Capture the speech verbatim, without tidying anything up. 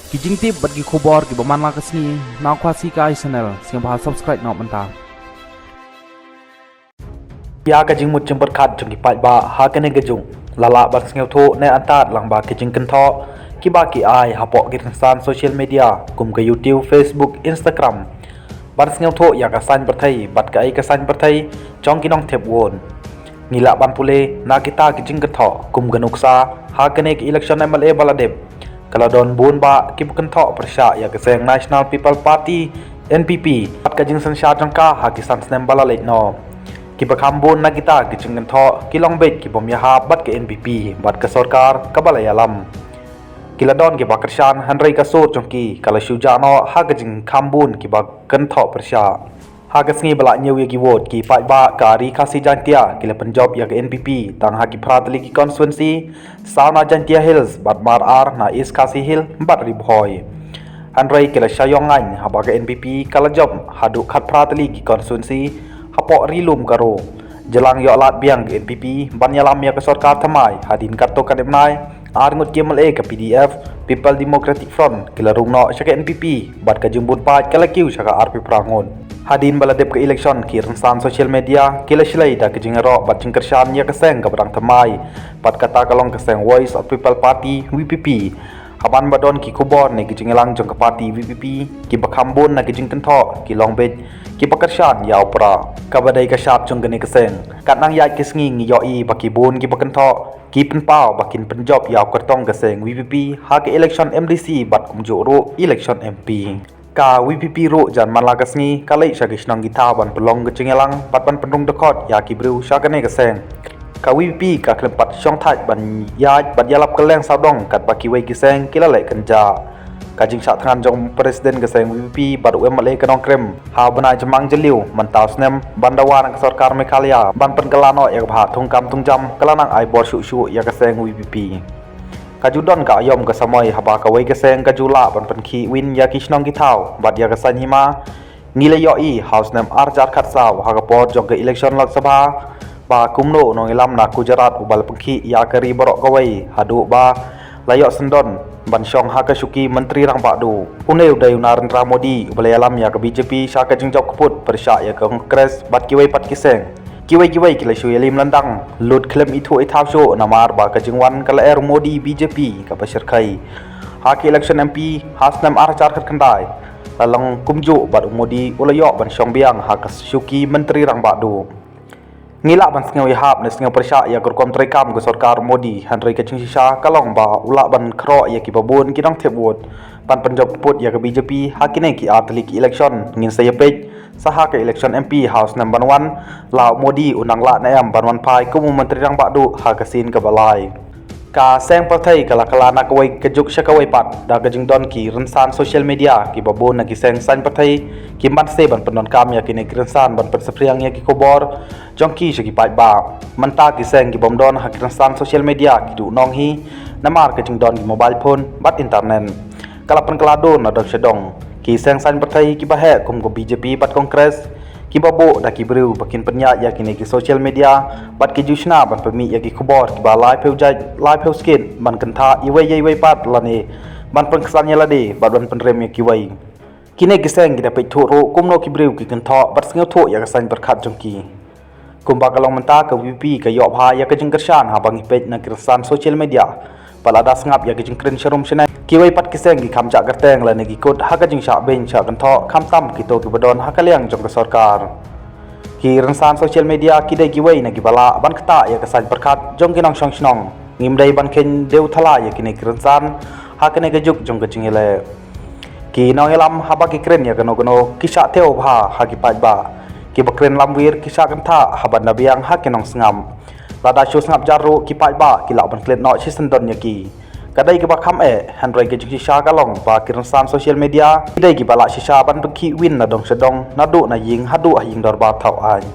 Ki jingtip bad ki khubor kiba man la ka sngi na Khasi Kai Channel, sngewbha subscribe noh mynta. Ïa ka jingmut jingpyrkhat jong ki paidbah ha kane ka juk, la lah ban sngewthuh ne antad lang ba ki jingkynthoh kiba ki ai hapoh ki rynsan social media kum ka YouTube, Facebook, Instagram, ban sngewthuh ïa ka saiñ pyrthei bad kaei ka saiñ pyrthei jong ki nongthep vote. Ngi lah ban pule na kita ki jingkynthoh kum ka nuksa ha kane ka election M L A ba la dep, ka la don bun bah kiba kynthoh pyrshah ïa ka seng National People Party, N P P, bad ka jingsynshar jong ka ha ki san snem ba la leit noh. Kiba kham bun na kita ki jingkynthoh ki long beit kibym ïahap bad ka N P P bad ka sorkar kaba la ïalam. Ki la don kiba kyrshan, hynrei ka sur jong ki ka la shu jah noh ha ka jingkham bun kiba kynthoh pyrshah. Ha ka sngi ba la ñiew ïa ki vote, ki paidbah ka Ri Khasi Jaintia ki la pynjop ïa ka N P P tang ha ki phra tylli ki constituency, saw na Jaintia Hills bad mar ar na East Khasi Hills bad Ri Bhoi. Hynrei ki la shah ïong ngaiñ haba ka N P P ka la jop haduh khatphra tylli ki constituency hapoh Ri Lum Garo. Jylliew ïoh lad biang ka N P P ban ïalam ïa ka sorkar thymmai, hadien katto katne bnai ar ngut ki M L A ka P D F, People Democratic Front, ki la rung noh sha ka N P P bad ka jingbun paid ka la kiew sha ka arphew phra ngut. Hadien ba la dep ka election, ki rynsan social media ki la shlei da ka jingïaroh bad jingkyrshan ïa ka seng kaba dang thymmai, bad kata ka long ka seng Voice of People Party, V P P. Haba ba don ki khubor ne ki jingïalang jong ka party V P P, kiba kham bun na ki jingkynthoh ki long beit kiba kyrshan ïa u Prah, kaba dei ka shap jong kane ka seng. Katba nang ïaid ki sngi ngi ïohi ba ki bun kiba kynthoh ki pynpaw ba kin pynjop ïa u kyrtong ka seng V P P ha ka election M D C bad kumjuh ruh election M P. Ka V P P ruh jan man la ka sngi ka leit sha ki shnong ki thaw ban pynlong ka jingïalang bad ban pynrung dkhot ïa ki briew sha kane ka seng. Ka V P P ka khlem pat shong thait ban ïaid bad ïalap kylleng sawdong katba kiwei ki seng ki la leh kynjah. Ka jingshah thngan jong President ka seng V P P bad u M L A ka Nongkrem ha u bnai Jymmang Jylliew mynta u snem ban dawa na ka sorkar Meghalaya ban pynkylla noh ïa ka bhah thungkam thungjam ka la nang ai bor shuh shuh ïa ka seng V P P. Ka ju don ka aïom ka samoi haba kawei ka seng ka ju lah ban pynkhih win ïa ki shnong ki thaw bad ïa ka saiñ hima. Ngi la ïohi ha u snem ar hajar khatsaw ha ka por jong ka election Lok Sabha ba kumno u nongïalam na Gujarat uba la pynkhih ïa ka ri baroh kawei haduh ba la ïoh syndon ban shong ha ka shuki Myntri Rangbah Duh. Une u dei u Narendra Modi uba la ïalam ïa ka B J P sha ka jingjop kput pyrshah ïa ka Congress bad kiwei pat ki seng. Kiwei kiwei ki la shu ïalam lyndang lut khlem ithuh ithaw shuh namar ba ka jingwan ka lyer Modi B J P kaba shyrkhei ha ka election M P ha snem ar hajar khatkhyndai. La long kumjuh bad u Modi u la ïoh ban shong biang ha ka shuki Myntri Rangbah Duh. Ngi lah ban sngew ïahap ne sngew pyrshah ïa ka rukom treikam ka sorkar Modi, hynrei ka jingshisha ka long ba u lah ban khroh ïa kiba bun ki nongthep vote ban pynjop kput ïa ka B J P ha kine ki ar tylli ki election. Ngin sa ïapeit sa ha ka election M P ha u snem ban wan, la u Modi un nang lah ne em ban wan phai kum u Myntri Rangbah Duh ha ka sien kaba lai. Ka seng pyrthei ka la kylla na kawei ka juk sha kawei pat da ka jingdon ki rynsan social media kiba bun na ki seng saiñ pyrthei ki banse ban pyndonkam ïa kine ki rynsan ban pynsaphriang ïa ki khubor jong ki sha ki paidbah. Mynta ki seng kibym don ha ki rynsan social media ki duh nong hi namar ka jingdon ki mobile phone bad internet. Ka la pynkylla dur na dong sha dong. Ki seng saiñ pyrthei kiba heh kum ka B J P bad Congress kiba buh da ki briew ba kin pynïaid ïa kine ki social media bad ki ju shna ban pynmih ïa ki khubor kiba laiphew jait laiphew skit ban kyntha iwei ïa iwei pat lane ban pynksan ïa lade bad ban pynrem ïa kiwei. Kine ki seng ki da peit thuh ruh kumno ki briew ki kynthoh bad sngewthuh ïa ka saiñ pyrkhat jong ki. Kumba ka long mynta, ka V P P ka ïoh bha ïa ka jingkyrshan haba ngi peit na ki rynsan social media. Bad lada sngap ïa ka jingkren sharum shaneng, kiwei pat ki seng ki kham jah kyrteng lane ki kut ha ka jingshah beiñ shah kynthoh, khamtam kito kiba don ha ka liang jong ka sorkar. Ki rynsan social media ki dei kiwei na kiba lah ban ktah ïa ka saiñ pyrkhat jong ki nongshong shnong. Ngim dei ban kheiñ dewthala ïa kine ki rynsan ha kane ka juk jong ka jingïaleh. Ki nongïalam haba ki kren ïa kano kano ki shah thew bha ha ki paidbah. Kiba kren lamwir ki shah kynthah haba na biang ha ki nongsngap. Lada shu sngap jar ruh ki paidbah ki lah ban klet noh shisyndon ïa ki. Ka dei kaba kham eh, hynrei ka jingshisha ka long ba ki rynsan social media ki dei kiba lah shisha ban pynkhih win na dong sha dong, naduh na ïing haduh ha ïing dorbar thaw aiñ.